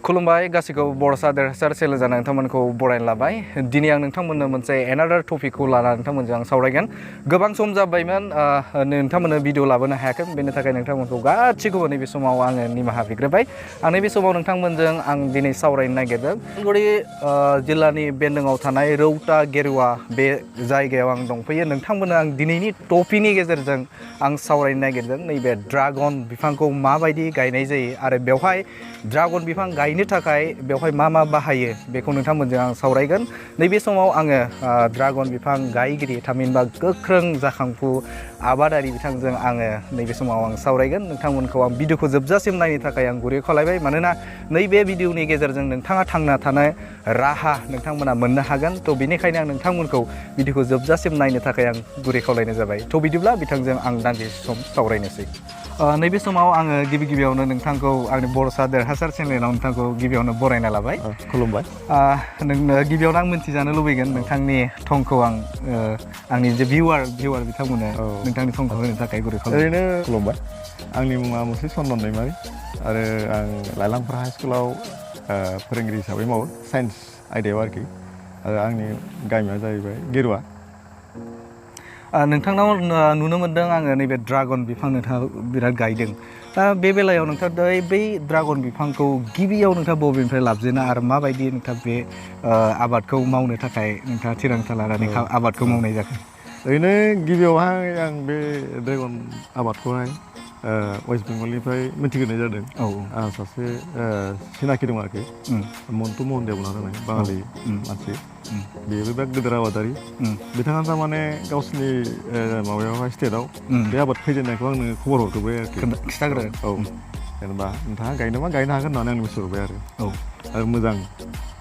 खुलुमबाय गासैखौ बर'सा देरहासार चेलेन्जार नोंथांमोनखौ बरायनो लाबाय दिनै आं नोंथांमोननो मोनसे एनादार टपिकखौ लानानै नोंथांमोनजों आं सावरायगोन गोबां सम जाबायमोन नोंथांमोननो भिडिअ लाबोनो हायाखै बेनि थाखाय नोंथांमोनखौ गासिखौबो नैबे समाव आङो निमाहा बिग्रोबाय आं नैबे समाव नोंथांमोनजों आं दिनै सावरायनो नागिरदों उदालगुरि जिल्लानि बेन्दोङाव थानाय रौता गेरुवा बे जायगायाव आं दंफैयो नोंथांमोननो आं दिनैनि टपिकनि गेजेरजों आं सावरायनो नागिरदों नैबे ड्रागन बिफांखौ माबायदि गायनाय जायो आरो बेवहाय ड्रागन बिफां गायनो थाखाय बेवहाय मा बाहायो बेखौ नोंथांमोनजों आं सावरायगोन नैबे समाव आङो ड्रागन बिफां गायगिरि थामहिनबा गोख्रों जाखांफु आबादारि बिथांजों आङो नैबे समाव आं सावरायगोन नोंथांमोनखौ आं भिडिअखौ जोबजासिम नायनो थाखाय आं गुरै खावलायबाय मानोना नैबे भिडिअनि गेजेरजों नोंथाङा थांना थानाय राहा नोंथांमोना मोननो हागोन थ' बेनिखायनो आं नोंथांमोनखौ भिडिअखौ जोबजासिम नायनो थाखाय आं गुरै खावलायनाय जाबाय थ' बिदिब्ला बिथांजों आं दान्दिसे सम सावरायनोसै नैबे समाव आङो गिबियावनो नोंथांखौ आंनि बर'सा देरहासार चेनेलाव नोंथांखौ गिबियावनो बरायना लाबाय खुलुमबाय नोंनो गिबियावनो आं मिन्थिजानो लुबैगोन नोंथांनि थंखौ आं आंनि जे भिउवार बिथांमोननो नोंथांनि थंखौ होनो थाखाय गुरै खावलायबाय ओरैनो खुलुमबाय आंनि मुङा मुस्रि चन्दन दैमारि आरो आं लाइलामफारा हाइ स्कुलाव फोरोंगिरि हिसाबै मावो साइन्स आयदायाव आरोखि आरो आंनि गामिया जाहैबाय गेरुवा नोंथांनाव नुनो मोनदों आङो नैबे ड्रागन बिफां नोंथाङा बिराद गायदों दा बे बेलायाव नोंथाङा बै ड्रागन बिफांखौ गिबियाव नोंथाङा बबेनिफ्राय लाबजेना आरो माबायदि नोंथाङा बे आबादखौ मावनो थाखाय नोंथाङा थिरांथा लानानै आबादखौ मावनाय जाखो ओरैनो गिबियावहाय आं बे ड्रागन आबादखौहाय वेस्ट बेंगलनिफ्राय मिथिग्रोनाय जादों आंहा सासे सिनाखि दं आरोखि मन्टु महन देव होननानै बाङालि मानसि बेबो बिराद गिदिर आबादारि बिथाङा थारमाने गावसिनि माबायावहाय स्टेटआव बे आबाद फैजेननायखौ आंनो खबर हरग्रोबाय आरोखि खिथाग्रो औ जेनेबा नोंथाङा गायनोबा गायनो हागोन होननानै आं मिथिहरबाय आरो मोजां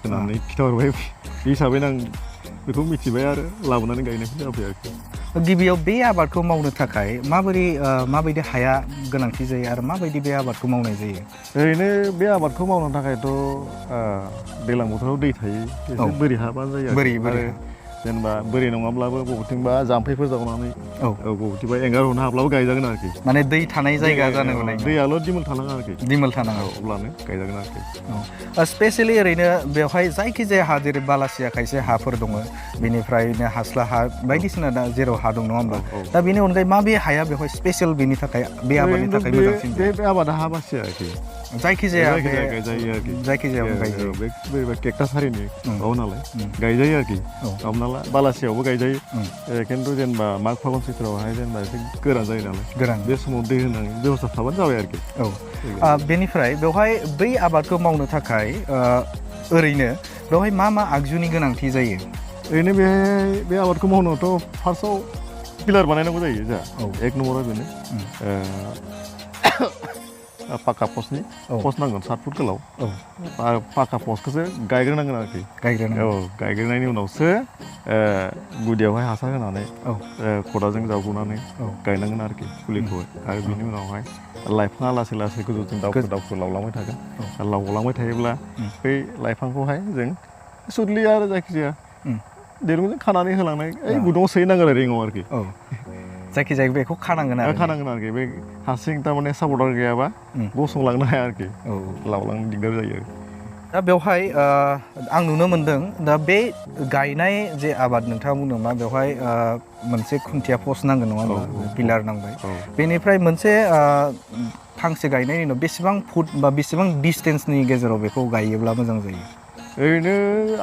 होननानै खिथाहरबाय बे हिसाबैनो आं बेखौ मिथिबाय आरो लाबोनानै गायनायखौ जाबाय आरोखि गिबियाव बे आबादखौ मावनो थाखाय माबायदि हाया गोनांथि जायो आरो माबायदि बे आबादखौ मावनाय जायो ओरैनो बे आबादखौ मावनो थाखायथ' दैज्लां बोथोराव दै थायो एसे बोरि हाबानो जायो आरो जेनेबा बोरि नङाब्लाबो बबेथिंबा जाम्फैफोर जावनानै बबेथिंबा एंगारहरनो हाब्लाबो गायजागोन आरोखि माने दै थानाय जायगा जानो मोननाय दैयाल' दिमोल थानाङा आरोखि दिमोल थानाङा अब्लानो गायजागोन आरोखि स्पेसियेलि ओरैनो बेवहाय जायखिजाया हा जेरै बालासिया खायसे हाफोर दङ बेनिफ्रायनो हास्ला हा बायदिसिना जेराव हा दं नङा होमबा दा बेनि अनगायै माबे हाया बेवहाय स्पेसियेल बेनि थाखाय बे आबादनि थाखाय मोजांसिन बे आबादा हा बासिया आरोखि जायखिजाया गायजायो आरोखि जायखिजाया बे केकटास हारिनि माबा नालाय गायजायो आरोखि हमना ला बालासियावबो गायजायो खिन्थु जेनेबा माघ फागुन सैत्रआवहाय जेनेबा एसे गोरान जायो नालाय बे समाव दै होनानै बेबस्था थाबानो जाबाय आरोखि बेनिफ्राय बेवहाय बै आबादखौ मावनो थाखाय ओरैनो बेवहाय मा आगजुनि गोनांथि जायो ओरैनो बे आबादखौ मावनोथ' फार्स्टआव पिलार बानायनांगौ जायो जोंहा एक नम्बराव बेनो पाका पस्टनि पस्ट नांगोन 7 फुट गोलाव पाका पस्टखौसो गायग्रोनांगोन आरोखि गायग्रोनायनि उनावसो गुदियावहाय हासार होनानै खदालजों जावगुनानै गायनांगोन आरोखि फुलिखौहाय आरो बिनि उनावहाय लाइफाङा लासै लासै गोजौजों दावखो लावलांबाय थागोन लावलांबाय थायोब्ला बै लाइफांखौहाय जों सुदलि आरो जायखिजाया दिरुंजों खानानै होलांनाय गुदुङाव सोहैनांगोन आरो रिङाव आरोखि जायखिजाया बेखौ खानांगोन आरोखि बे हारसिं थारमाने सापर्टार गैयाबा गसंलांनो हाया आरोखि लावलांनो दिगदार जायो दा बेवहाय आं नुनो मोनदों दा बे गायनाय जे आबाद नोंथाङा बुंदों मा बेवहाय मोनसे खुन्थिया पस्ट नांगोन नङा होनबा पिलार नांबाय बेनिफ्राय मोनसे फांसे गायनायनि उनाव बेसेबां फुट बा बेसेबां डिसटेन्सनि गेजेराव बेखौ गायोब्ला मोजां जायो ओरैनो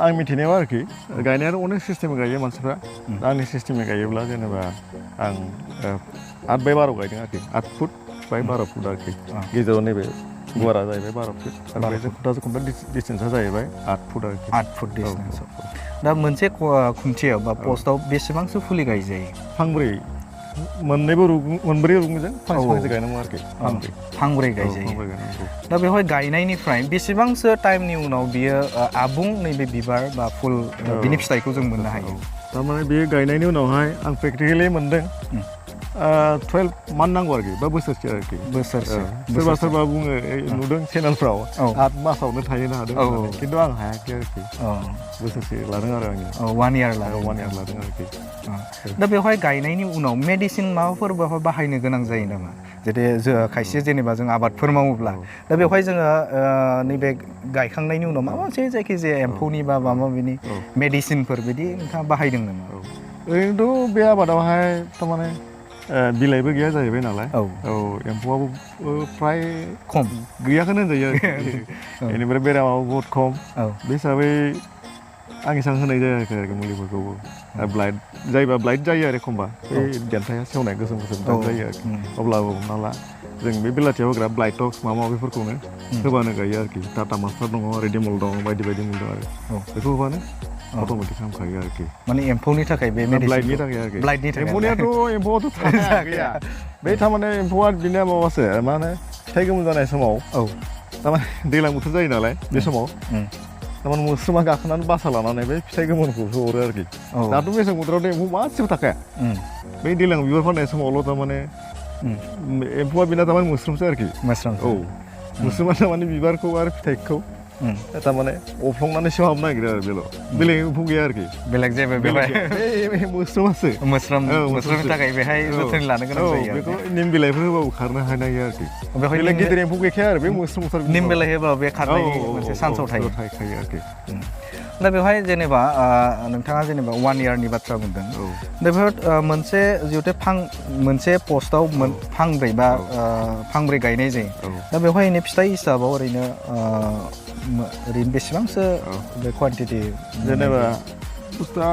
आं मिथिनायाव आरोखि गायनायानो अनेक सिस्टेमै गायो मानसिफ्रा आंनि सिस्टेमै गायोब्ला जेनेबा आं 8x12 गायदों आरोखि 8 फुट बाय 12 फुट आरोखि गेजेराव नैबे गुवारा जाहैबाय 12 फुट आरो बेजों खुन्था डिसटेन्सआ जाहैबाय 8 फुट आरोखि 8 फुट डिसटेन्सआव दा मोनसे खुन्थियाव बा पस्टआव बेसेबांसो फुलि गायजायो मोनब्रै रुगुंजों फांसे गायनांगौ आरोखि फांब्रै गायजायो दा बेवहाय गायनायनिफ्राय बेसेबांसो टाइमनि उनाव बियो आबुं नैबे बिबार बा फुल बिनि फिथाइखौ जों मोननो हायो थारमाने बे गायनायनि उनावहाय आं प्रेक्टिकेलि मोनदों 12 मान नांगौ आरोखि बा बोसोरसे आरोखि बोसोरसे सोरबा बुङो नुदों चेनेलफ्राव 8 मासावनो थाहैनो हादों खिन्थु आं हायाखै आरोखि बोसोरसे लादों आरो आङो 1 year लादों आरोखि दा बेवहाय गायनायनि उनाव मेडिसिन माबाफोर बाहायनो गोनां जायो नामा जेरै खायसे जेनेबा जों आबादफोर मावोब्ला दा बेवहाय जोङो नैबे गायखांनायनि उनाव माबा मोनसे जायखिजाया एम्फौनि बा माबा माबिनि मेडिसिनफोर बिदि नोंथाङा बाहायदों नामा ओरैनोथ' बे आबादावहाय थारमाने बिलाइबो गैया जाहैबाय नालाय एम्फौआबो फ्राय खम गैयाखौनो होनजायो आरोखि बेनिफ्राय बेरामाबो बहुत खम बे हिसाबै आं एसेबां होनाय जायाखै आरोखि मुलिफोरखौबो ब्लाइट जायोबा ब्लाइट जायो आरो एखमबा बे देन्थाया सेवनाय गोसोम जायो आरोखि अब्लाबो हमना ला जों बे बेलाथियाव होग्रा ब्लाइटक्स माबा माबिफोरखौनो होबानो गायो आरोखि टाटा मास्टार दङ रेडिमल दं बायदि बायदि मुलि दं आरो बेखौ होबानो अट'मेटिक खालामखायो आरोखि माने एम्फौनि थाखाय बे ब्लाइटनि थाखाय आरोखि ब्लाइटनि थाखाय एम्फौआथ' गैया बे थारमाने एम्फौआ बिनिया माबासो मा होनो फिथाइ गोमोन जानाय समाव थारमाने दैज्लां बोथोर जायो नालाय बे समाव थारमाने मोस्रोमा गाखोनानै बासा लानानै बे फिथाइ गोमोनखौसो हरो आरोखि दाथ' मेसें बोथोराव एम्फौ मासेबो थाखाया बे दैज्लां बिबार फाननाय समावल' थारमाने एम्फौआ बिना थारमाने मोस्रोमसो आरोखि मोस्रोमा थारमाने बिबारखौ आरो फिथाइखौ थारमाने अफ्लंनानै सेवहाबनो नागिरो आरो बेलेग एम्फौ गैया आरोखि बेलेग जेबो बेवहाय मोस्रोमासो मोस्रोमनि थाखाय बेहाय जोथोन लानो गोनां जायो बेखौ निम बिलाइफोर होबाबो खारनो हायो आरोखि बेलेग गिदिर एम्फौ गैखाया आरो बे मोस्रोम निम बिलाइ होबा बे खारनायनि मोनसे चान्सआव थायो आरोखि दा बेवहाय जेनेबा नोंथाङा जेनेबा 1 yearनि बाथ्रा बुंदों दा बेवहाय मोनसे जिहेतु मोनसे पस्टआव फांब्रै गायनाय जायो दा बेवहाय फिथाइ हिसाबाव ओरैनो बेसेबांसो बे कुवान्टिटि जेनेबा बुस्थुआ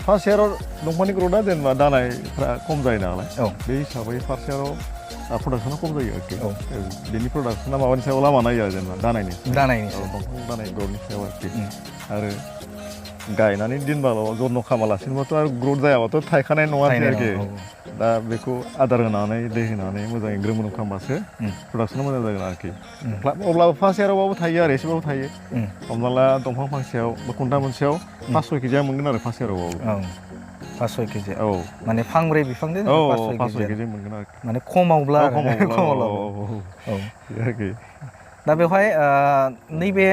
फार्स्ट इयाराव दंफांनि ग्रथआ जेनेबा दानायफ्रा खम जायो नालाय बे हिसाबै फार्स्ट इयाराव प्रडाक्सना खम जायो आरोखि बेनि प्रडाक्सना माबानि सायाव लामा नायो आरो जेनेबा दानायनि दंफां दानाय ग्रथनि सायाव आरोखि आरो गायनानै दोनबाल' जत्न खालामालासिनोबाथ' आरो ग्रथ जायाबाथ' थायखानाय नङा आरोखि दा बेखौ आदार होनानै दै होनानै मोजाङै ग्रोम ग्रोम खालामबासो प्रडाक्सना मोजां जागोन आरोखि अब्लाबो फार्स्ट इयारावबाबो थायो आरो एसेबाबो थायो हमना ला दंफां फांसेयाव बा खुन्था मोनसेयाव 5-6 केजिया मोनगोन आरो फार्स्ट इयारावबाबो 5-6 केजि माने फांब्रै बिफांजों 5-6 केजि मोनगोन आरोखि माने खमावब्ला दा बेवहाय नैबे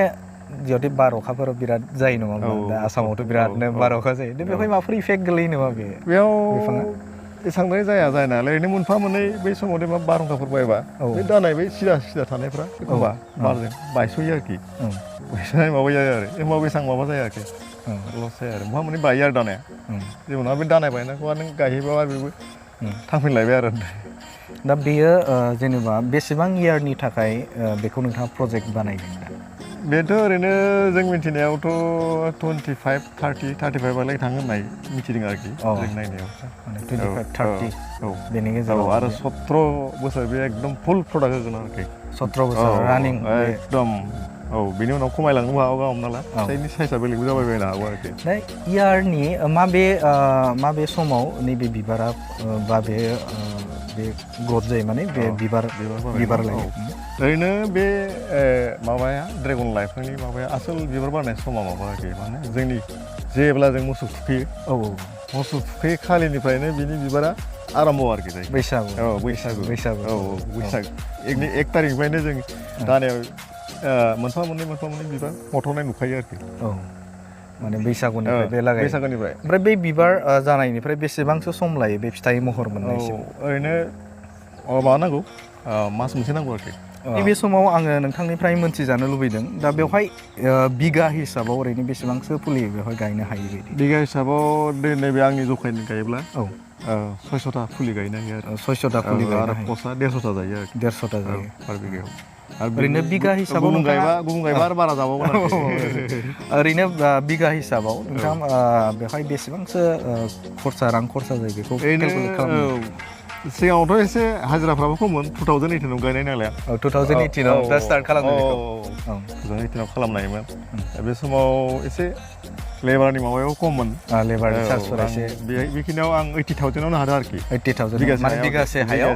जिहेतु बार अखाफोराव बिराद जायो नङा होमबा दा आसामावथ' बिरादनो बार अखा जायो दा बेवहाय माबाफोर इफेक्ट गोलैयो नामा बेयाव एसांद्राय जाया जानायालाय ओरैनो मोनफा मोननै बै समाव बारहुंखाफोर बायबा बे दानाय बै सिदा थानायफ्रा एखमबा बारजों बायस'यो आरोखि बायस'नाय माबा जायो आरो एखमबा बेसेबां माबा जाया आरोखि लस जाया आरो मोनफा मोननै बायो आरो दानाया जेबो नङा बे दानाय बायनायखौ नों गायहैबा बेबो थांफिनलायबाय आरो दा बेयो जेनेबा बेसेबां इयारनि थाखाय बेखौ नोंथाङा प्रजेक्ट बानायदों दा बेथ' ओरैनो जों मिथिनायावथ' 25-30-35 थाङो होननाय मिथिदों आरोखि जों नायनायाव 25-30 बेनि गेजेराव आरो 17 बोसोर बे एकदम फुल प्रडाक्ट होगोन आरोखि 17 बोसोर रानिं एकदम बेनि उनाव खमायलांनोबो हागौ हमना ला फिथाइनि साइजआ बेलेगबो जाबायबायनो हागौ आरोखि दा इयारनि माबे समाव नैबे बिबारा बा बे ग्रथ जायो माने बे बिबार लायो ओरैनो बे माबाया ड्रेगन लाइफांनि माबाया आसोल बिबार बारनाय समा माबा आरोखि माने जोंनि जेब्ला जों मोसौ थुखैयो मोसौ थुखैयो खालिनिफ्रायनो बिनि बिबारा आराम्भ आरोखि बैसाग 1 थारिखनिफ्रायनो जों दानायाव मोनफा मोननै बिबार मथ'नाय नुखायो आरोखि माने बैसागुनिफ्राय बे लागै बैसागुनिफ्राय ओमफ्राय बे बिबार जानायनिफ्राय बेसेबांसो सम लायो बे फिथाइ महर मोननायसिम ओरैनो माबा नांगौ मास मोनसे नांगौ आरोखि नैबे समाव आङो नोंथांनिफ्राय मोनथिजानो लुबैदों दा बेवहाय बिगा हिसाबाव ओरैनो बेसेबांसो फुलि बेवहाय गायनो हायो बायदि बिगा हिसाबाव नैबे आंनि जखायनि गायोब्ला 600टा फुलि गायनो हायो आरो 600टा फुलि आरो पस्टआ 150टा जायो आरो 150टा जायो पार बिगायाव ओरैनो बिगा हिसाबाव गुबुन गायबा आरो बारा जाबावगोन ओरैनो बिगा हिसाबाव नोंथां बेवहाय बेसेबांसो रां खरसा जायो बेखौ केलकुलेट खालामो सिगाङावथ' एसे हाजिराफ्राबो खममोन 2018आव गायनाय नालाय 2018आव दा स्टार्ट खालामदों 2018आव खालामनायमोन बे समाव एसे लेबारनि माबायाव खममोन लेबारनि चार्जफोरा एसे बेखिनियाव आं 80,000आवनो हादों आरोखि 80,000 माने बिगासे हायाव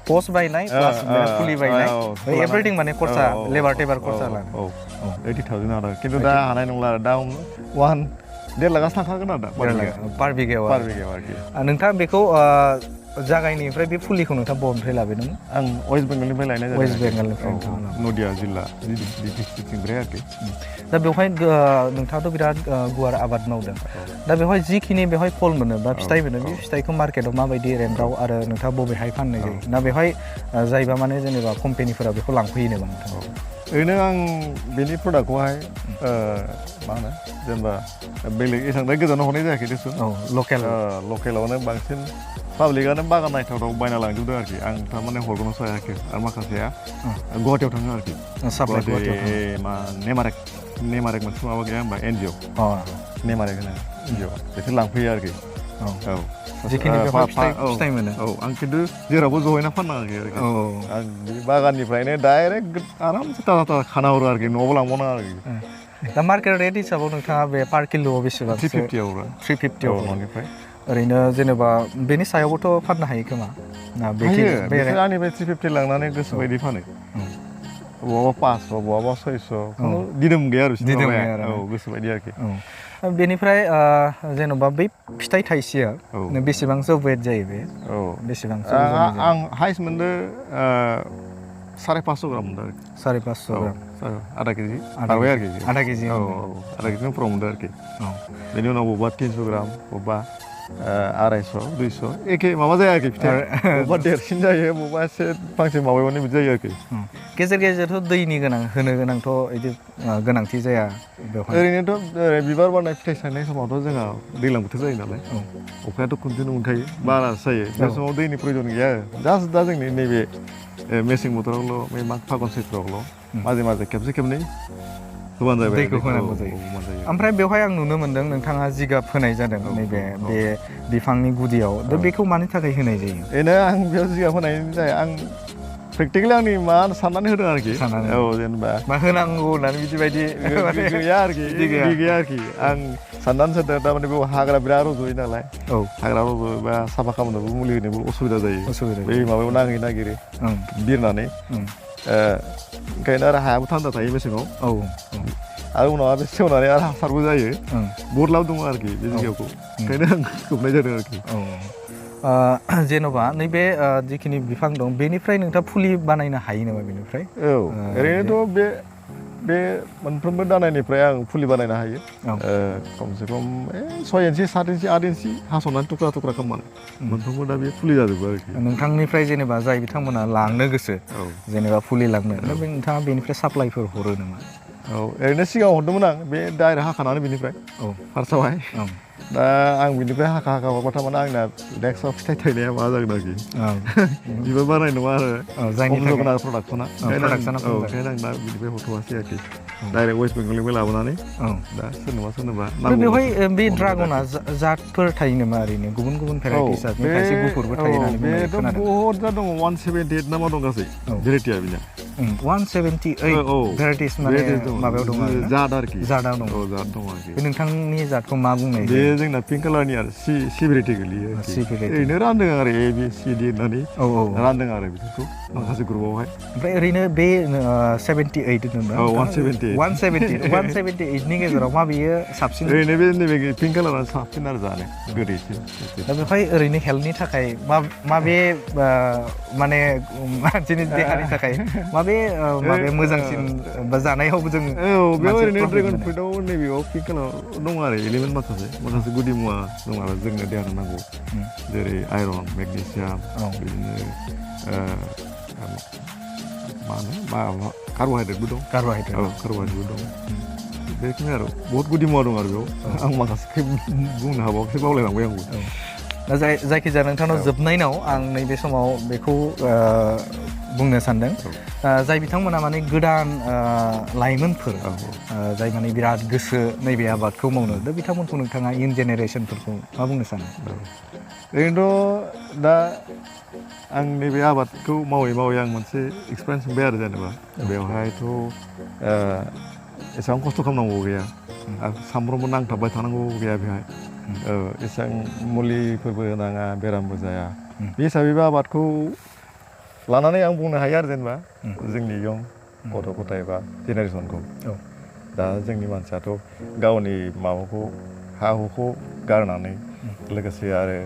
पस्ट बायनाय प्लास फुलि बायनाय एभरिथिं माने खरसा लेबार खरसा लानो 80,000 हादों खिन्थु दा हानाय नंला आरो दा 1.5 लाखसो थांखागोन आरो दा पार बिगायाव आरोखि नोंथाङा बेखौ जागायनिफ्राय बे फुलिखौ नोंथाङा बबेनिफ्राय लाबोदों? आं वेस्ट बेंगलनिफ्राय लायनाय जादों। वेस्ट बेंगलनिफ्राय नदिया जिल्ला डिस्ट्रिक्टनिफ्राय आरोखि। दा बेवहाय नोंथाङाथ' बिराद गुवार आबाद मावदों। दा बेवहाय जिखिनि बेवहाय फल मोनो बा फिथाइ मोनो बे फिथाइखौ मार्केटआव माबायदि रेन्टआव आरो नोंथाङा बबेहाय फाननाय जायो? ना बेवहाय जायबा माने जेनेबा कम्पानिफोरा बेखौ लांफैयो नामा नोंथाङा? ओरैनो आं बेनि प्रडाक्टखौहाय मा होनो जेनेबा बेलेग एसेबां गोजानाव हरनाय जायाखै देसुन। लकेलावनो बांसिन पाब्लिकआनो बागान नायथावथाव बायना लांजोबदों आरोखि। आं थारमाने हरग'नोसो हायाखै आरो माखासेया गुवाहाटियाव थाङो आरोखि। मा नेमारेक मोनसे माबा गैया होनबा एनजिअ नेमारेक होनो एनजिअ बेखौ लांफैयो आरोखि। जिखिनि फिथाइ मोनो। आं खिन्थु जेरावबो जहैना फाननाङाखै आरोखि। आं बे बागाननिफ्रायनो डाइरेक्ट आरामसे ताजा खाना हरो आरोखि, न'आवबो लांबावनाङा आरोखि। दा मार्केट रेट हिसाबाव नोंथाङा बे पार किल'आव बेसेबां? 350 न'निफ्राय। ओरैनो जेनेबा बेनि सायावबोथ' फाननो हायो खोमा? बिसोर आंनिफ्राय 350 लांनानै गोसो बायदि फानो। बहाबा 500 बहाबा 600 खुनु दिदोम गैया आरो गोसो बायदि आरोखि। बेनिफ्राय जेन'बा बै फिथाइ थाइसेया बेसेबांसो वेट जायो बे? बेसेबांसो? आं हाइस्ट मोनदों 550 ग्राम मोनदों आरोखि। 550 ग्राम आधा केजि बारबाय आरोखि। आधा केजि आधा केजि फ्राव मोनदों आरोखि। बेनि उनाव बबेबा 300 ग्राम बबेबा 250 200 एखे माबा जाया आरोखि फिथाइया। बबेबा देरसिन जायो बबेबा एसे फांसे माबायावनो बिदि जायो आरोखि। गेजेर गेजेरथ' दैनि होनो गोनांथ' बिदि गोनांथि जाया बेवहाय? ओरैनोथ' बिबार बारनाय फिथाइ साननाय समावथ' जोंहा दैज्लां बोथोर जायो नालाय अखायाथ' कन्टिनिउ मोनखायो, बारासो जायो। बे समाव दैनि प्रयजन गैया आरो। जास्ट दा जोंनि नैबे मेसें बोथोरावल' बे माग फागुन सैत्रआवल' माजे माजे खेबसे खेबनै होबानो जाबाय। दैखौ होनांगौ जायो। ओमफ्राय बेवहाय आं नुनो मोनदों नोंथाङा जिगाब होनाय जादों नैबे बे बिफांनि गुदियाव। दा बेखौ मानि थाखाय होनाय जायो? बेनो आं बेयाव जिगाब होनायनि जाया। आं प्रेक्टिकेलि आंनि मा साननानै होदों आरोखि। जेनेबा मा होनांगौ होननानै बिदि बायदि गैया आरोखि। बिदि गैया आरोखि। आं साननानै होदों थारमाने बेयाव हाग्रा बिराद रज'यो नालाय। हाग्रा रज'योबा साफा खालामनोबो मुलि होनोबो असुबिदा जायो। बै माबायाव नागिरो बिरनानै। ओंखायनो आरो हायाबो थान्दा थायो मेसेङाव। आरो उनाव बे सेवनानै आरो हासारबो जायो। बहुद लाब दङ आरोखि बे जिगाबखौ। ओंखायनो आं खोबनाय जादों आरोखि। जेन'बा नैबे जिखिनि बिफां दं बेनिफ्राय नोंथाङा फुलि बानायनो हायो नामा बेनिफ्राय? ओरैनोथ' बे मोनफ्रोमबो दानायनिफ्राय आं फुलि बानायनो हायो। खमसे खम 6 इन्सि 7 इन्सि 8 इन्सि हास'नानै थुख्रा थुख्रा खालामनानै मोनफ्रोमबो दा बे फुलि जाजोबो आरोखि। नोंथांनिफ्राय जेनेबा जाय बिथांमोना लांनो गोसो जेनेबा फुलि लांनो, नोंथाङा बेनिफ्राय साप्लाइफोर हरो नामा? ओरैनो सिगाङाव हरदोंमोन आं बे डाइरेक्ट हाखानानै बेनिफ्राय फार्स्टआवहाय। दा आं बिनिफ्राय हाखा हरबा थारमाने आंना नेक्स्टआव फिथाइ थायनाया मा जागोन आरोखि। बिबार बारनाय नङा आरो खम जगोन आरो प्रडाक्सना। ओंखायनो आं दा बिनिफ्राय हरथ'वासै आरोखि। डाइरेक्ट वेस्ट बेंगलनिफ्राय लाबोनानै दा सोरनोबा बेवहाय बे ड्रागना जातफोर थायो नामा ओरैनो गुबुन गुबुन भेराइटिस? खायसे गुफुरबो थायो होननानै बुंनाय खोनादों। बहुद जात दङ। 178 ना मा दं गासै भेराइटिया बिना। 178 भेराइटिस माने माबायाव दङ आरो जात आरोखि। जातआव दङ। जात दङ आरोखि। बे नोंथांनि जातखौ मा बुंनाय जायो? बे जोंना पिंक कालारनि आरो सि भेराइटि गोलैयो। ओरैनो रानदों आरो A B C D होननानै रानदों आरो बेफोरखौ माखासे ग्रुपआवहाय। ओमफ्राय ओरैनो बे 78 होनदोंना? 178नि गेजेराव मा बेयो साबसिन? ओरैनो बे नैबे पिंक कालारा साबसिन आरो जानो गोदैसिन। दा बेवहाय ओरैनो हेल्थनि थाखाय माबे माने मानसिनि देहानि थाखाय माबे मोजांसिन बा जानायावबो जों? बेयाव ओरैनो ड्रेगन फ्रुइटआव नैबेयाव पिंक कालार दङ आरो एलिमेन्ट माखासे गुदि मुवा दङ आरो जोंनो देहानो नांगौ। जेरै आयरन, मेगनेसियाम, बिदिनो मा होनो कार्बहाइड्रेटबो दं। कार्बहाइड्रेटबो दं। बेखिनि आरो बहुत गुदि मुवा दं आरो बेयाव। आं माखासेखौ बुंनो हाबावाखै, बावलायलांबाय आंबो। दा जायखिजाया नोंथांनाव जोबनायनाव आं नैबे समाव बेखौ बुंनो सानदों, जाय बिथांमोना माने गोदान लाइमोनफोर जाय माने बिराद गोसो नैबे आबादखौ मावनो, दा बिथांमोनखौ नोंथाङा इयुन जेनेरेसनफोरखौ मा बुंनो सानो? ओरैनोथ' दा आं नैबे आबादखौ मावै मावै आं मोनसे एक्सपिरियेन्स मोनबाय आरो जेनेबा बेवहायथ' एसेबां खस्थ' खालामनांगौ गैया आरो सामफ्रोमबो नांथाबबाय थानांगौ गैया बेहाय। एसेबां मुलिफोरबो होनाङा, बेरामबो जाया। बे हिसाबै बे आबादखौ लानानै आं बुंनो हायो आरो जेनेबा जोंनि इयुन गथ' गथाय बा जेनेरेसनखौ। दा जोंनि मानसियाथ' गावनि माबाखौ हा हुखौ गारनानै लोगोसे आरो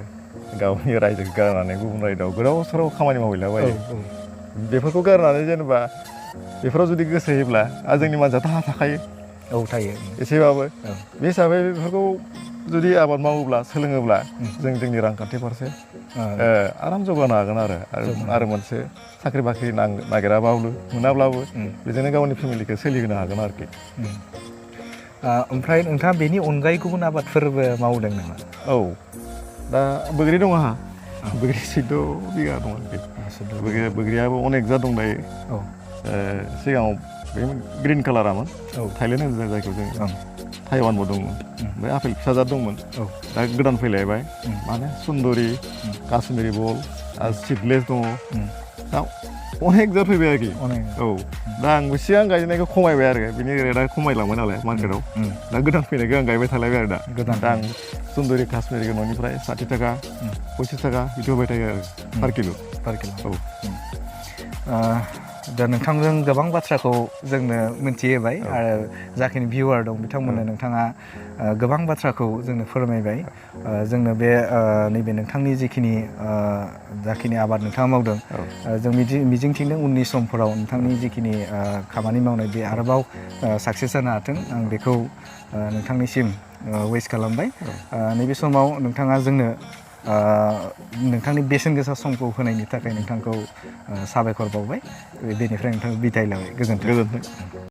गावनि रायजोखौ गारनानै गुबुन रायजोआव गोदाव सोराव खामानि मावहैलाबायो बेफोरखौ गारनानै जेनेबा बेफोराव जुदि गोसो होयोब्ला जोंनि मानसिया थाखायो थायो एसेबाबो बे हिसाबै बेफोरखौ जुदि आबाद मावोब्ला सोलोङोब्ला जों जोंनि रांखान्थि फारसे आराम जौगानो हागोन आरो मोनसे साख्रि बाख्रि नागिराब्लाबो मोनाब्लाबो बेजोंनो गावनि फेमिलिखौ सोलिहोनो हागोन आरोखि ओमफ्राय नोंथाङा बेनि अनगायै गुबुन आबादफोरबो मावदों नामा? औ दा बैग्रि दङ आंहा बैग्रि 14 बिगा दं आरोखि बैग्रियाबो अनेक जात दं दायो सिगाङाव बे ग्रिन कालारामोन थाइलेण्ड होनो जायखौ जों थाइवानबो दंमोन ओमफ्राय आपेल फिसा जात दंमोन दा गोदान फैलायबाय माने सुन्दरि काश्मिरी बल आरो सिडलेस दङ दा अनेक जात फैबाय आरोखि दा आंबो सिगां गायनायखौ खमायबाय आरो बिनि रेटआ खमायलांबाय नालाय मार्केटआव दा गोदान फैनायखौ आं गायबाय थालायबाय आरो दा आं सुन्दरि काश्मिरीखौ न'निफ्राय 60 थाखा 25 थाखा बिदि होबाय थायो आरो पार किल' दा नोंथांजों गोबां बाथ्राखौ जोंनो मिन्थिहोबाय आरो जाखिनि भिउवार दं बिथांमोननो नोंथाङा गोबां बाथ्राखौ जोंनो फोरमायबाय जोंनो बे नैबे नोंथांनि जाखिनि आबाद नोंथाङा मावदों जों मिजिंथिदों उननि समफोराव नोंथांनि जिखिनि खामानि मावनाय बे आरोबाव साक्सेस जानो हाथों आं बेखौ नोंथांनिसिम विश खालामबाय नैबे समाव नोंथाङा जोंनो नोंथांनि बेसेन गोसा समखौ होनायनि थाखाय नोंथांखौ साबायखर बावबाय बेनिफ्राय नोंथांखौ बिदाय लाबाय गोजोन्थों